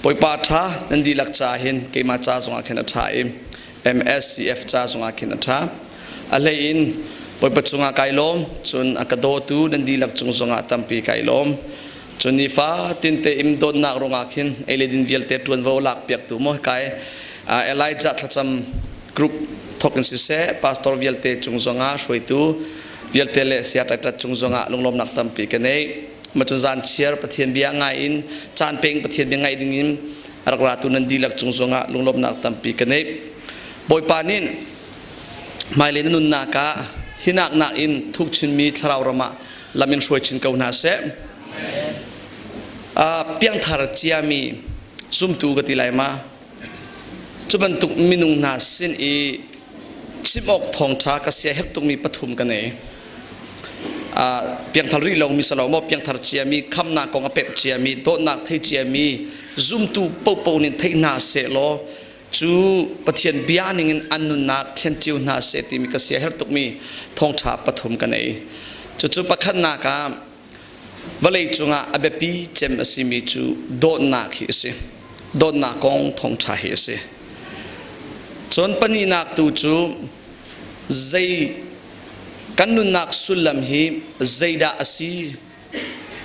Bawipa ṭha nan dihlak ca hin keimah ca zongah khin a ṭha i MSCF ca zongah khin a ṭha. A hlei in Bawipa cungah kai lawm, cun a ka dawtu nan dihlak cung zongah tampi kai lawm. Cun nifa tinte im dawtnak ruangah khin ei le din vialte ṭuanvo lak piaktu maw kai Elijah thlacam group thok in siseh, pastor vialte cung zongah hruaitu vialte le saya ṭaiṭat cung zongah lunglawmnak tampi ka nei. Macun zan chiar Pathian bia ngai in caan peng Pathian bia ngaih ding in a rak ratu nan dihlak cung zongah lunglawmhnak tampi ka nei. Bawipa nih hmailei na nunnak ah hinak nakin thuk chinmi thlarau ram ah lam in hruai chin ko hna seh. Piangthar ciami zumtu ka ti lai ma Cu bantuk minung hna sin i chim awk thawngṭha ka sia herh tukmi pathum ka nei. Piangthar rih lomi si lo maw piangthar ciami khamnak kong a pemh ciami dawtnak thei ciami zumtu popo nih thei hna seh law cu Pathian bia ningin an nunnak thlen cio hna seh timi ka sia herh tukmi thawngṭha pathum ka nei. Cucu pakhatnak ah Vawlei cungah a biapi cem a simi cu dawtnak hi a si. Dawtnak kong thawngṭha hi a si. Cun pahnihnak tu cu zei kan nunnak sullam hi zeidah a si,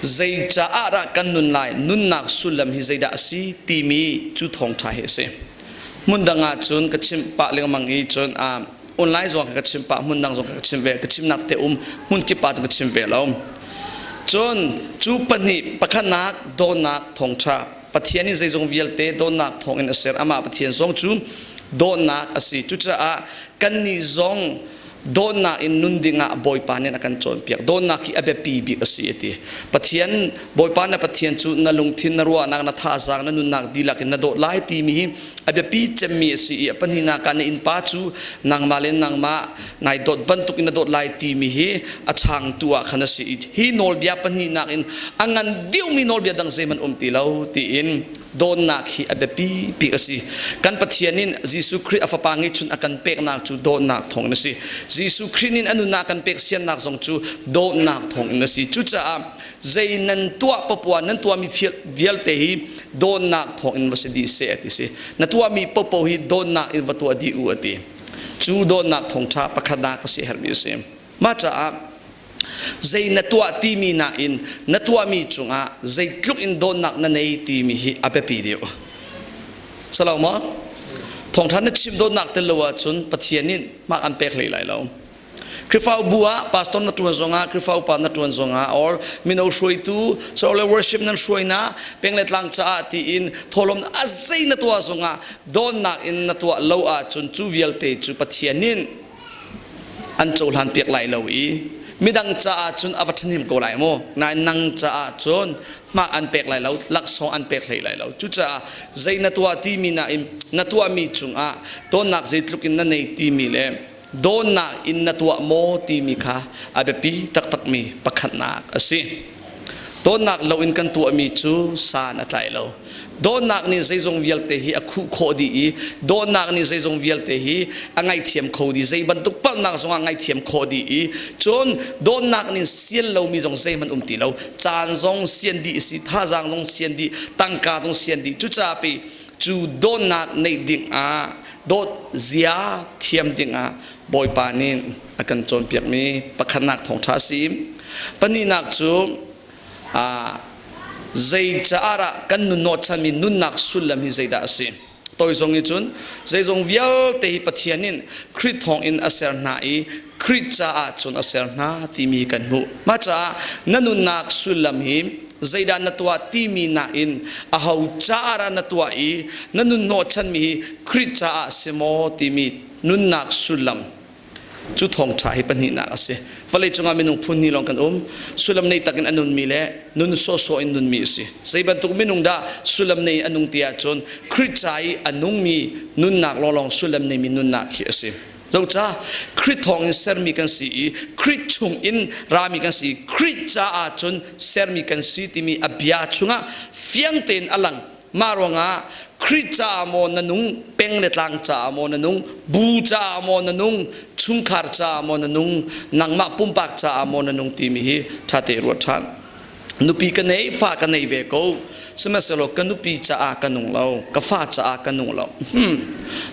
zei caah dah kan nun lai, nunnak sullam hi zeidah a si timi cu thawngṭha hi a si. Hmun dang ah cun ka chimh pah lengmang i cun online zong ka chim pah hmun dang zong ka chim ve ka chimnak te um hmun kip ah ka chim ve lo cun cu pahnih pakhatnak dawtnak thawngtha Pathian in zeizong vialte dawtnak thawng in a ser amah Pathian zong cu dawtnak a si cucaah kannih zong dawtnak in nun dingah Bawipa nih a kan cawnpiak dawtnak hi a biapi bik a si a ti Pathian Bawipa na Pathian cu na lungthin na ruahnak na thazaang na nunnak dihlak in na dawt lai timi hi a biapi cemmi a si i a pahnihnak ah na innpa cu nangmah le nangmah nai dawt bantuk in na dawt lai timi hi a changtu ah khan a si i hi nawlbia pahnihnak in a ngan deuhmi nawlbia dang zeihmanh um ti lo tiin dawtnak hi a biapi bik a si. Kan Pathian in Jesuh Khrih a fapa ngeihchun a kan peknak cu dawtnak thawng in a si. Jesuh Khrih nih a nunnak kan pek siannak zong cu dawtnak thawng in a si. Cucaah zei nan tuah papoah nan tuahmi vialte hi dawtnak thawng in va si dih seh a ti si. Na tuahmi popo hi dawtnak in va tuah dih u a ti. Cu dawtnak thawngṭha pakhatnak a si herhmi a si. Mah caah zei na tuah timi nakin na tuahmi cungah zeitluk in dawtnak na nei timi hi a biapi deuh. Salo maw? Thawngṭha na chim dawtnak tel lo ahcun Pathian nih hmak an pek hlei lai lo. Khrihfabu ah pastor na ṭuan zongah, Khrihfa upa na ṭuan zongah, or mino hruaitu, so le worship nan hruaina, peng le tlang caah tiin thawhlawm a zei na tuah zongah dawtnak in na tuah lo ahcun cu vialte cu Pathian nih an cohlan piak lai lo i midang caah cun a va ṭhahnem ko lai maw nain nang caah cun hmak an pek lai lo laksawng an pek hlei lai lo cucaah zei na tuah timi nain na tuahmi cungah dawtnak zeitluk in na nei timi le dawtnak in na tuah maw timi kha a biapi taktakmi pakhatnak a si. Dawtnak loin kan tuahmi cu san a tlai lo. Dawtnak nih zeizong vialte hi a khuh khawh dih i dawtnak nih zeizong vialte hi a ngaihthiam kho dih. Zei bantuk palhnak zongah ngaihthiam khawh dih i cun dawtnak nih sian lomi zong zeihmanh um ti lo. Caan zong sian dih a si, thazaang zong sian dih, tangka zong sian dih. Cucaah pi cu dawtnak neih ding ah dawt zia thiam ding ah Bawipa nih a kan cawnpiakmi pakhatnak thawngṭha a si. Pahnihnak cu zei caah dah kan nun hnawhchanmi nunnak sullam hi zeidah a si? Toi zong i cun zeizong vialte hi Pathian in Khrih thawng in a ser hna i Khrih caah cun a ser hna timi kan hmuh. Mah caah na nunnak sullam hi zeidah na tuah timi nakin aho caah dah na tuah i na nun hnawhchanmi hi Khrih caah si maw timi nunnak sullam cu thawngṭha hi pahnihnak a si. Vawlei cungah minung phun hnih lawng kan um. Sullam nei takin a nunmi le nun sawhsawh in nunmi a si. Zei bantuk minung dah sullam nei a nung ti ahcun Khrih ca i a nungmi nunnak lawnglawng sullam neimi nunnak hi a si. Zoca Khrih thawng in sermi kan si i Khrih chung in rami kan si i Khrih caah cun sermi kan si timi a bia chungah fiang tein a lang. Mah ruangah Khrih caah maw na nung, peng le tlang caah maw na nung, bu caah maw na nung, chungkhar caah maw na nung, nangmah pumpak caah maw na nung timi hi ṭha te ruat ṭhan. Nupi ka nei, fa ka nei ve ko. Sihmanhsehlaw ka nupi caah ka nung lo, ka fa caah ka nung lo.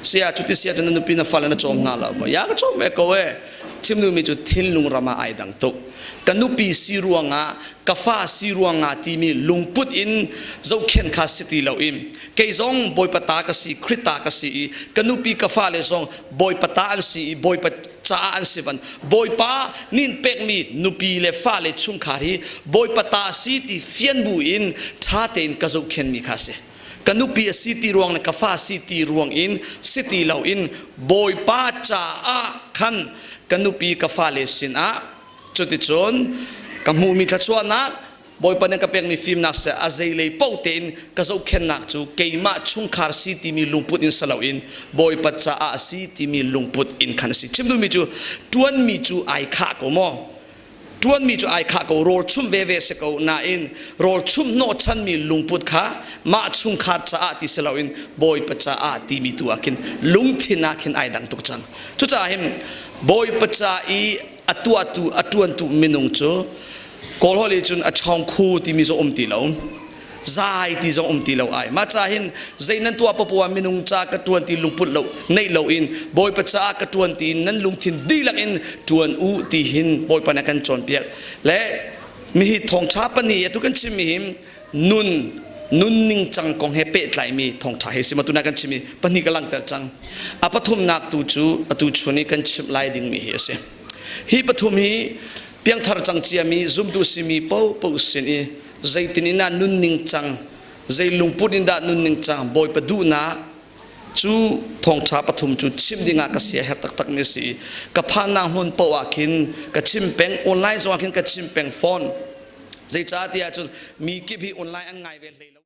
Saya cuti sia cu na nupi na fale na cawm hna lo maw? Ya ka cawm ve ko e. Chim duhmi cu thinlung ram ah ai dang tuk. Ka nupi si ruangah, ka fa si ruangah timi lungput in zohkhenh kha si ti lo in kei zong Bawipa ta ka si, Khrih ta ka si i ka nupi ka fale zong Bawipa ta an si i Bawipa caah an si van. Bawipa nin pekmi nupi le fale chungkhar hi Bawipa ta si ti fian bu in ṭha tein ka zohkhenmi kha a si. Ka nupi a si ti ruang le ka fa si ti ruang in si ti loin Bawipa caah khan ka nupi ka fale sinah cuticun ka hmuhmi thluachuahnak Bawipa nih ka pekmi fimnak seh a zeilei paoh tein ka zohkhennak cu keimah chungkhar si timi lungput in si loin Bawipa caah a si timi lungput in khan a si. Chim duhmi cu ṭuanmi cu ai khah ko maw? Ṭuanmi cu ai khah ko, rawl chumh veve si ko nain rawl chumh hnawhchanmi lungput kha mah chungkhar caah ti si loin Bawipa caah timi tu ah khin lungthin ah khin ai dang tuk cang. Cucaah hin Bawipa ca i a tuahtu a ṭuantu minung cu Kawl holh cun a chawng khu timi zong um ti lo. Zai ti zong um ti lo ai. Mah ca hin zei nan tuah papoah minung ca ka ṭuan ti lungput lo neih lo in Bawipa caah ka ṭuan ti in nan lungthin dihlak in ṭuan u ti hin Bawipa nih a kan cawnpiak. Le mihi thawngṭha pani atu kan chimmi hi nun nunning cang kong he pehtlaimi thawngṭha he si ma tuna kan chimmi pahnih ka langhter cang. A pathumnak tu cu atu chun i kan chimh lai dingmi hi a si. Hi pathum hi piangthar cang ciami zumtu simi paohpaoh sin i zeitin in dah nunning cang zei lungput in dah nunning cang Bawipa duhnak cu thawngṭha pathum cu chim dingah ka sia herh taktak mi a si ka phannak hmun paoh ah khin ka chim peng online zongah khin ka chim peng fawn zeicah tiah cun mi kip hi online an ngai ve hlei lo.